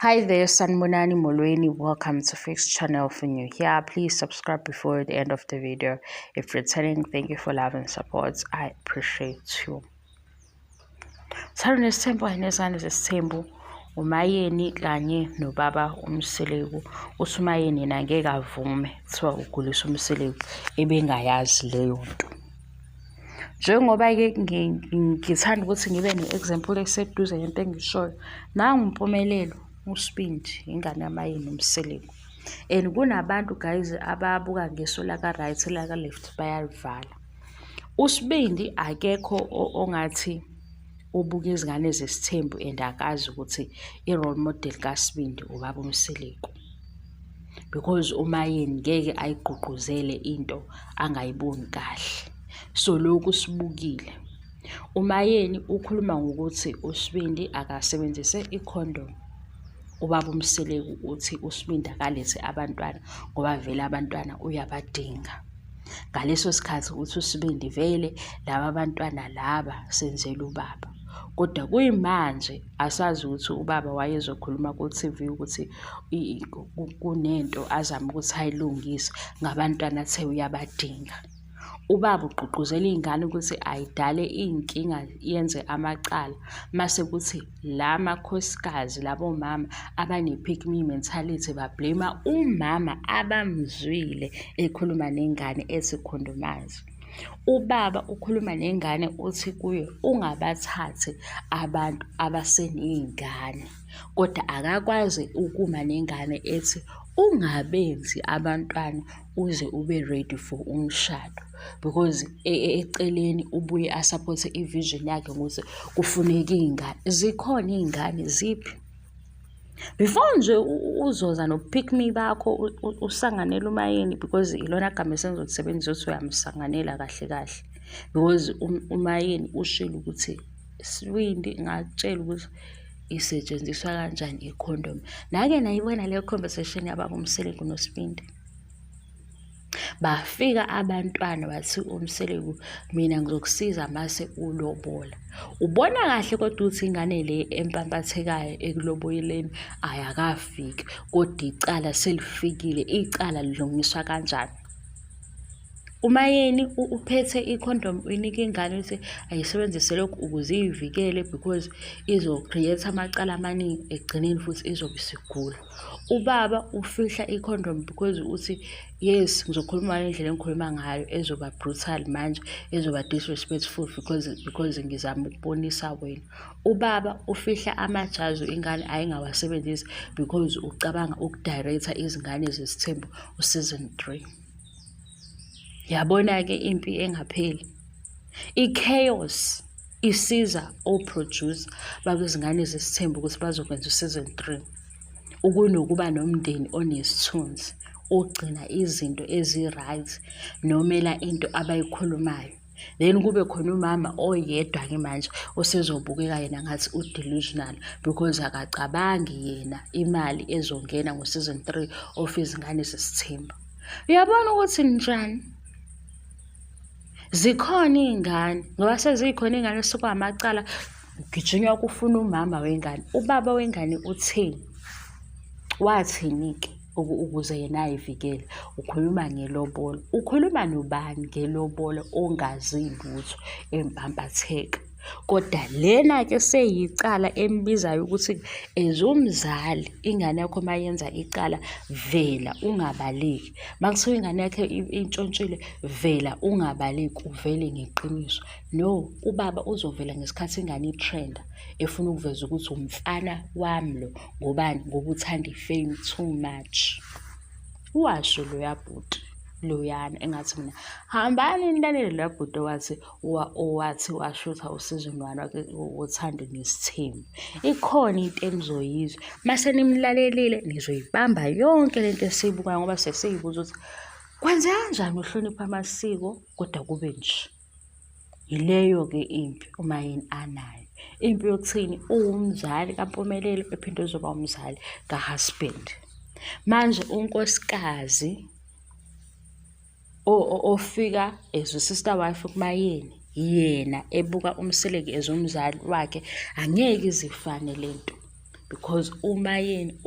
Hi there, Sanibonani Molweni. Welcome to Fix Channel. For new here, please subscribe before the end of the video. If returning, thank you for love and support. I appreciate you. Thando nesithembu kanye nezingane zesithembu uMayeni kanye nobaba uMseleku. Uthi uMayeni yena ngeke avume kuthiwa ugulisa uMseleku ebengayazi leyo nto. Njengoba-ke ngithanda ukuthi ngibe ne-example eseduze ngento engishoyo, nangu uMpumelelo uSibindi, ingane yaMayeni uMseleku. And kunabantu guys ababuka ngeso laka-right elaka-left bayalivala. USibindi akekho ongathi ubuka izingane zesithembu and akazi ukuthi i-role model kaSibindi ubaba uMseleku. Because uMayeni ngeke ayigqugquzele into angayiboni kahle. So lokhu sibukile. UMayeni ukhuluma ngokuthi uSibindi akasebenzise ikhondomu. Ubaba uMseleku uthi uSibindi akalethe abantwana ngoba vele abantwana uyabadinga. Ngaleso sikhathi uthi uSibindi vele laba bantwana laba senzela ubaba. Kodwa kuyimanje asazi ukuthi ubaba wayezokhuluma ku-TV ukuthi kunento azama ukuthi ayilungise ngabantwana athe uyabadinga. Ubaba ugqugquzela iy'ngane ukuthi ayidale iy'nkinga yenze amacala mase kuthi la makhosikazi labo mama abane-pick me mentality ba-blame-a umama abamzwile ekhuluma nengane ethi khondomazi. Ubaba ukhuluma nengane uthi kuyo ungabathathi abantu abaseney'ngane kodwa akakwazi ukuma nengane ethi ungabenzi abantwana uze ube ready for umshado because eceleni ubuye asaphothe i-vision yakhe ngokuthi kufuneka iy'ngane. Zikhona iy'ngane ziphi? Before nje uzoza no-pick me bakho usanganele uMayeni because ilona gama esengizolisebenzisa ukuthi uyamsanganela kahle kahle because uMayeni ushilo ukuthi Sibindi ngakutshela ukuthi isetshenziswa kanjani ikhondomu. Nake nayibona leyo conversation yababa uMseleku noSibindi. Bafika abantwana wathi uMseleku mina ngizokusiza mase ulobola. Ubona kahle kodwa ukuthi ingane le empampathekayo ekuloboleni ayakafiki kodwa icala selifikile, icala lilungiswa kanjani? Umayeni uphethe ikhondomu uyinika ingane ukuthi ayisebenzise lokhu ukuze iyivikele because izo-create amacala amaningi ekugcineni futhi izobe isigula. Ubaba ufihla ikhondomu because uthi yes ngizokhuluma ngale ndlela engikhuluma ngayo ezoba brutal manje ezoba disrespectful because ngizama ukubonisa wena. Ubaba ufihla amajazi ingane ayengawasebenzisi because ucabanga uku-director izingane zesithembu u-season 3. Yabona-ke impi engapheli. I-chaos isiza o-producer bakwizingane zesithembu ukuthi bazokwenza u-season 3 ukunokuba nomndeni onesithunzi ogcina izinto ezi-right nomela into abayikhulumayo. Then kube khona umama oyedwa-ke manje osezobukeka yena ngathi u-delusional because akacabangi yena imali ezongena ngo-season 3 of izingane zesithembu. Uyabona ukuthi njani? Zikhona iy'ngane ngoba sezikhona iy'ngane sekwamacala kugijinywa kufuna umama wengane. Ubaba wengane utheni? Wathini-ke ukuze yena ayivikele? Ukhuluma ngelobolo. Ukhuluma nobani ngelobolo ongazi lutho empampatheka? Kodwa lena-ke seyicala embizayo ukuthi as umzali ingane yakho uma yenza icala vela ungabaleki. Uma kuthiwa ingane yakhe intshontshile vela ungabaleki uvele ngeqiniso. No, ubaba uzovela ngesikhathi ingane i-trend-a efuna ukuveza ukuthi umfana wami lo ngobani ngoba uthanda i-fame too much. Washo loya bhuti loyana engathi mina hambani nilalele loya bhuti owathi owathi washutha u-season one woThando Nesithembu. Ikhona into enizoyizwa mase nimlalelile nizoyibamba yonke lento esiyibukayo ngoba sesiyibuza ukuthi kwenzeka kanjani uhlonipha amasiko kodwa kube nje. Yileyo-ke impi uMayeni anayo. Impi yokuthini uwumzali kaMpumelelo ephinde uzoba umzali ka-husband. Manje unkosikazi ofika as u-sister wife kuMayeni yena ebuka uMseleku as umzali wakhe angeke izifane le nto. Because uMayeni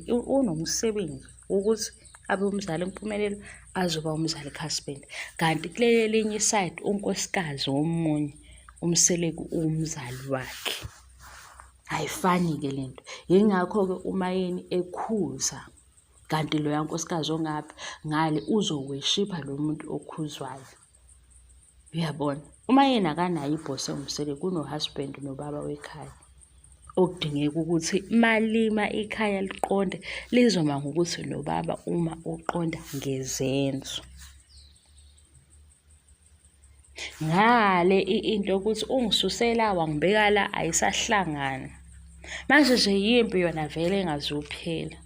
unomsebenzi wokuthi abe umzali uMpumelelo azoba umzali kaSibindi. Kanti kuleli elinye isayidi unkosikazi womunye uMseleku uwumzali wakhe. Ayifani-ke le nto. Yingakho-ke uMayeni ekhuza kanti loya nkosikazi ongapha ngale uzoweshipha lo muntu okhuzwayo. Uyabona? Uma yena akanayo ibhosi ewuMseleku uno-husband nobaba wekhaya okudingeka ukuthi malima ikhaya liqonde lizoma ngokuthi nobaba uma uqonda ngezenzo. Ngale into yokuthi ungisuse la wangibeka la ayisahlangani. Manje nje yimpi yona vele engazuphela.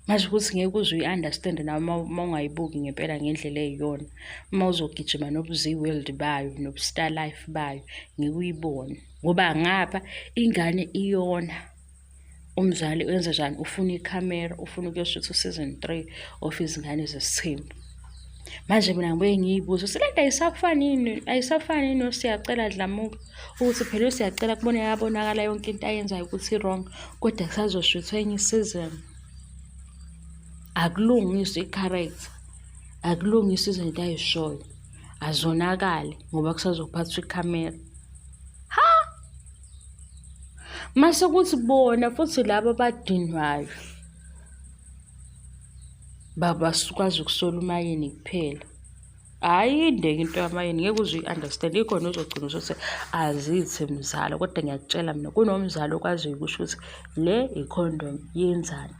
Manje ukuthi ngeke uze uyi-understand-e nawe uma ungayibuki ngempela ngendlela eyiyona. Uma uzogijima nobu-Zee World bayo nobu-Star Life bayo ngeke uyibone. Ngoba ngapha ingane iyona. Umzali wenza njani? Ufuna ikhamera, ufuna ukuyoshutha u-season 3 of Izingane Zesithembu. Manje mina ngibuye ngiyibuze ukuthi lento ayisafani yini, ayisafani yini noSiyacela Dlamuka ukuthi phela uSiyacela kubona yabonakala yonke into ayenzayo ukuthi i-wrong kodwa kusazoshuthwa enye isizini. Akulungiswe i-character, akulungiswe izinto ay'shoyo, azonakali ngoba kusazophathwa ikhamera. Ha! Mase kuthi bona futhi laba abadinwayo babasukwazi ukusola umayeni kuphela. Hhayi inde-ke into yamayeni ngeke uze uyi-understand-e ikhona ozogcina usuthi azithi mzala kodwa ngiyakutshela mina kunomzali okwaziyo ukusho ukuthi le i-condom yenzani.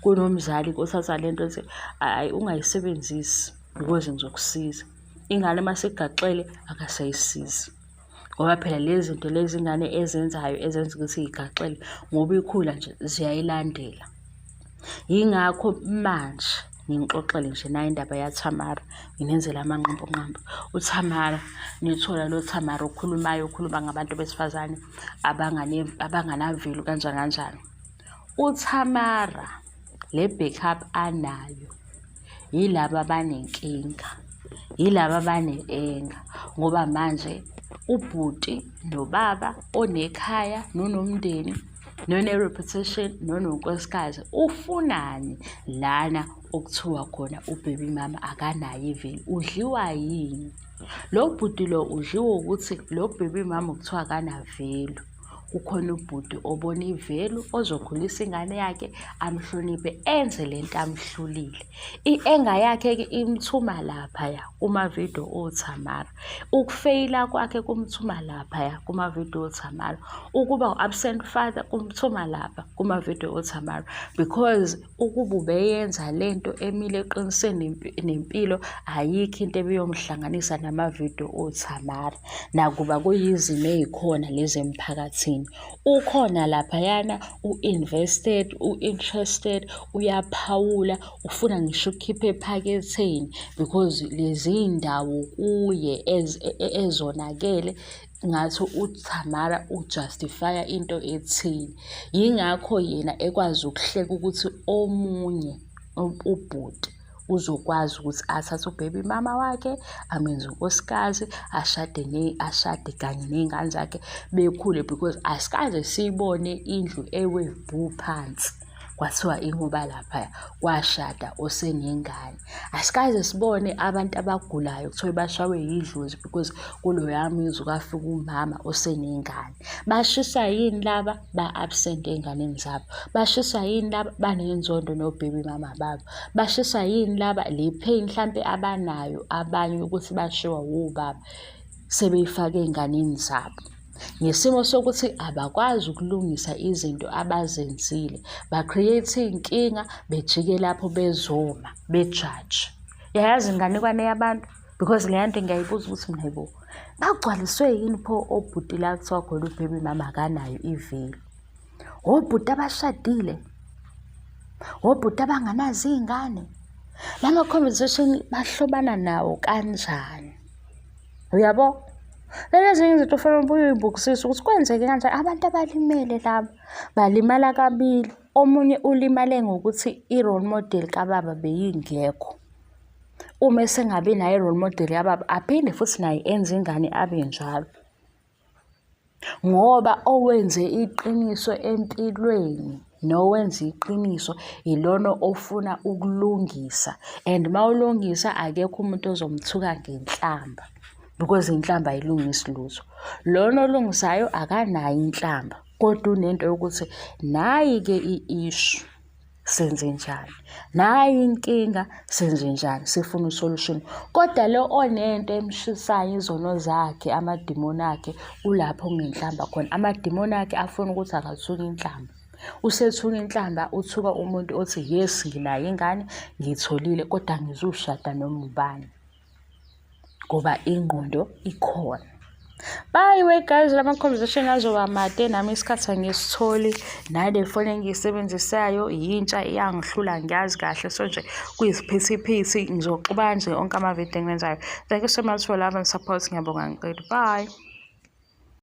Kunomzali othatha le nto ethi hhayi ungayisebenzisi because ngizokusiza. Ingane uma isigaxele akasayisizi. Ngoba phela lezi zinto lezi ingane ezenzayo ezenza ukuthi y'gaxele ngoba ikhula nje ziyayilandela. Yingakho manje nginixoxele nje nayi indaba yaThamara nginenzele amanqampunqampu. UThamara nithola lo Thamara okhulumayo okhuluma ngabantu besifazane abanganavelu kanjani kanjani. UThamara le backup anayo yilaba abanenkinga, yilaba abane-anger ngoba manje ubhuti nobaba onekhaya nonomndeni none-reputation nononkosikazi ufunani lana okuthiwa khona u-baby mama akanayo iveli, udliwa yini? Lo bhuti lo udliwa ukuthi lo baby mama kuthiwa akana-value. Kukhona ubhuti obona i-value ozokhulisa ingane yakhe amhloniphe enze le nto amhlulile. I-anger yakhe-ke imthuma laphaya kumavidiyo oThamara. Ukufeyila kwakhe kumthuma laphaya kumavidiyo oThamara. Ukuba u-absent father kumthuma lapha kumavidiyo oThamara because Ukuba ubeyenza le nto emile eqinisweni nempilo, ayikho into ebiyomhlanganisa namavidiyo oThamara. Nakuba kuyizimo ey'khona lezi emphakathini. Ukhona laphayana u-invested, u-interested, uyaphawula, ufuna ngisho ukukhipha ephaketheni because lezi ndawo kuye ezonakele ngathi uThamara ujustifya into ethile. Yingakho yena ekwazi ukuhleka ukuthi omunye ubhuti uzokwazi ukuthi athathe u-baby mama wakhe amenze unkosikazi ashade ashade kanye ney'ngane zakhe bekhule because asikaze siyibone indlu ewe bhu phansi. Kwathiwa ingoba laphaya kwashada osenengane. Asikaze sibone abantu abagulayo kuthiwe bashawe yidlozi because kuloya muzi kwafika umama osenengane. Bashiswa yini laba? Ba-absent ey'nganeni zabo. Bashiswa yini laba? Banenzondo no-baby mama babo. Bashiswa yini laba? Le pain hlampe abanayo abanye ukuthi bashiwa wobaba sebeyifake ey'nganeni zabo. Ngesimo sokuthi abakwazi ukulungisa izinto abazenzile, ba-create iy'nkinga bejike lapho bezoma bejaje. Uyayazi inganekwane yabantu because leya nto ngiyayibuza ukuthi mina hhayi bo, bagcwaliswe yini pho obhuti la kuthiwa khona u-baby mama akanayo iveli? Obhuti abashadile, obhuti abanganazo iy'ngane. La ma-conversation bahlobana nawo kanjani? Uyabo? Lezi ezinye izinto ufanele ubuye uyibukisise ukuthi kwenzeke kanjani. Abantu abalimele laba balimala kabili. Omunye ulimale ngokuthi i-role model kababa beyingekho. Uma esengabi nayo i-role model yababa aphinde futhi naye enze ingane abe njalo. Ngoba owenze iqiniso empilweni nowenza iqiniso ilona ofuna ukulungisa and mawulungisa akekho umuntu ozomthuka ngenhlamba because inhlamba ayilungisi lutho. Lona olungisayo akanayo inhlamba kodwa unento yokuthi nayi-ke i-issue. Senzenjani? Nayi inkinga, senzenjani? Sifuna usolution. Kodwa lo onento emshisayo izono zakhe, amadimoni akhe, kulapho kunenhlamba khona. Amadimoni akhe afuna ukuthi akathuke inhlamba. Usethuka inhlamba, uthuka umuntu othi yes nginayo ingane, ngiyitholile kodwa angizushada noma ubani. Ngoba ingqondo ikhona. Bye we guys, lama conversation azoba made nami isikhathi angisitholi nale foni engiyisebenzisayo yintsha iyangihlula ngiyazi kahle so nje kuyiziphithiphithi ngizoxuba nje onke amavidiyo engiwenzayo. Thank you so much for love and support. Ngiyabonga ngiqedi. Bye.